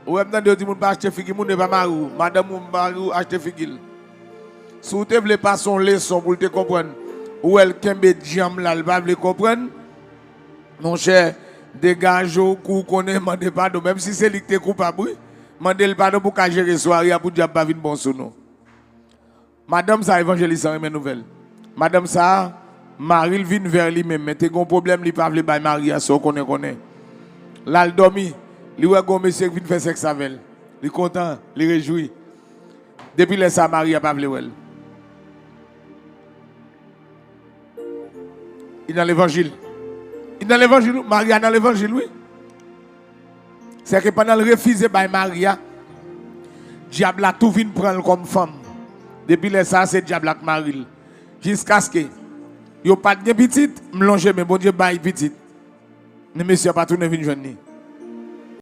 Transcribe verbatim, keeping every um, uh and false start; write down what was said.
Ou wè m tande yo di moun pa achte figi moun, e pa mari w. Madanm ou, mari w achte figi l. Si w te vle pase yon leson pou l te konprann, ou wè l kenbe djanm la, l pa vle konprann. Monchè, degaje w, kou w konnen, mande padon. Menm si se li ki te koupab, wi. Mande l padon pou w ka jere sware a pou dyab pa vin bon sou nou. Madanm sa a, evanjelis lan renmen nouvèl. Madanm sa a, mari l vin vè li menm, men te gen yon pwoblèm, li pa vle bay mari a, sa w konnen, konnen. L al dòmi, li wè gen yon mesye ki vin fè sèks avè l. Li kontan, li rejwi. Depi lè sa a, mari a pa vle wè l. Li nan levanjil. Li nan levanjil, wi. Mari a nan levanjil, wi. Sèke pandan l refize bay mari a, dyab la tou vin pran l kòm fanm. Depi lè sa a, se dyab la k mari l. Jiskaske yo pa t gen pitit, m lonje men Bondye bay pitit. Men mesye a pa tounen vin jwenn li.